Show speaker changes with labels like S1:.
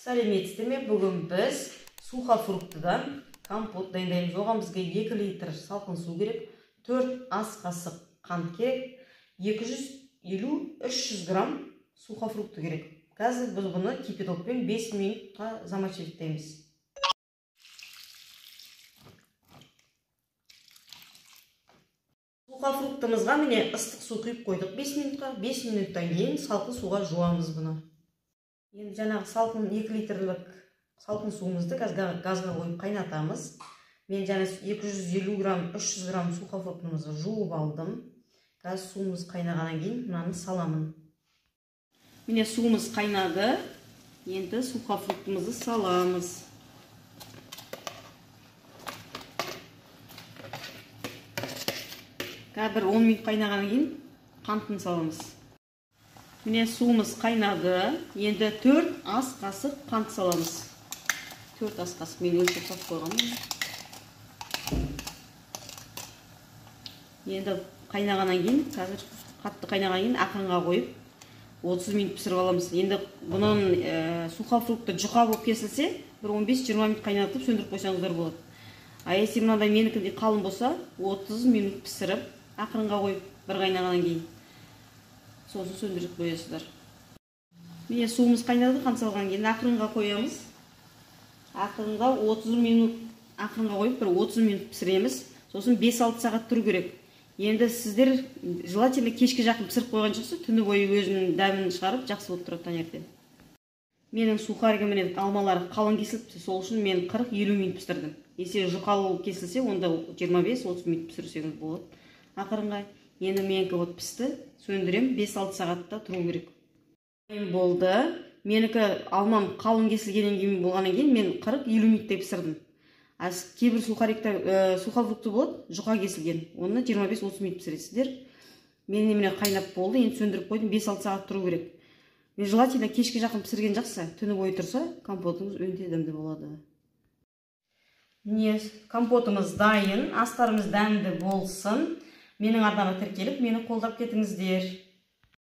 S1: Сәлеметсіздер ме? Бүгін біз сухофруктыдан компот дайындаймыз. Оған бізге 2 литр салқын су керек, 4 ас қасық қант керек, 250-300 грамм сухофрукты керек. Қазір біз бұны кипятокпен 5 минутқа замочить етеміз. Сухофруктымызға міне ыстық су құйып қойдық 5 минутқа. 5 минуттан кейін салқын суға жуамыз бұны. Енді жаңағы салқын 2 литрлік салқын суымызды газға қойып қайнатамыз. Мен жаңа 250 грамм, 300 грамм сухофруктымызды жуып алдым. Қазір суымыз қайнағаннан кейін мынаны саламын. Міне суымыз қайнады. Енді сухофруктымызды саламыз. Қазір бір 10 минут қайнағаннан кейін қантын саламыз. Міне суымыз қайнады. Енді 4 ас қасық қант саламыз. 4 ас қасық мен өлшеп салып қойғанмын. Енді қайнағаннан кейін, қазір қатты қайнағаннан кейін ақырынға қойып 30 минут пісіріп аламыз. Енді бұның сухофрукты жұқа болып кесілсе, бір 15-20 минут қайнатып сөндіріп қойсаңыздар болады. А если мынадай менікіндей қалың болса, 30 минут пісіріп ақырынға қойып бір қайнағаннан кейін сосын сөндіріп қоясыздар. Міне суымыз қайнады, қант салғаннан кейін ақырынға қоямыз. Ақырынға 30 минут ақырынға қойып бір 30 минут пісіреміз. Сосын 5-6 сағат тұру керек. Енді сіздер желательно кешке жақын пісіріп қойған жақсы, түні бойы өзінің дәмін шығарып жақсы болып тұрады таңертең. Менің сухаригім міне алмалары қалың кесіліпті, сол үшін мен 40-50 минут пісірдім. Если жұқалау кесілсе, онда 25-30 минут пісірсеңіз болады ақырынға. Енді менікі вот пісті, сөндірем, 5-6 сағатта тұру керек. Болды. Менікі алмам қалың кесілгеннен кейін болғаннан кейін мен 40-50 минуттай пісірдім. А кейбір сухариктер сухофрукты болады, жұқа кесілген. Оны 25-30 минут пісіресіздер. Менің міне қайнап болды, енді сөндіріп қойдым, 5-6 сағат тұру керек. Мен желательно кешке жақын пісірген жақсы, түні бойы тұрса, компотыңыз өте дәмді болады. Міне компотымыз дайын, астарымыз дәмді болсын. Менің арнама тіркеліп, мені қолдап кетіңіздер.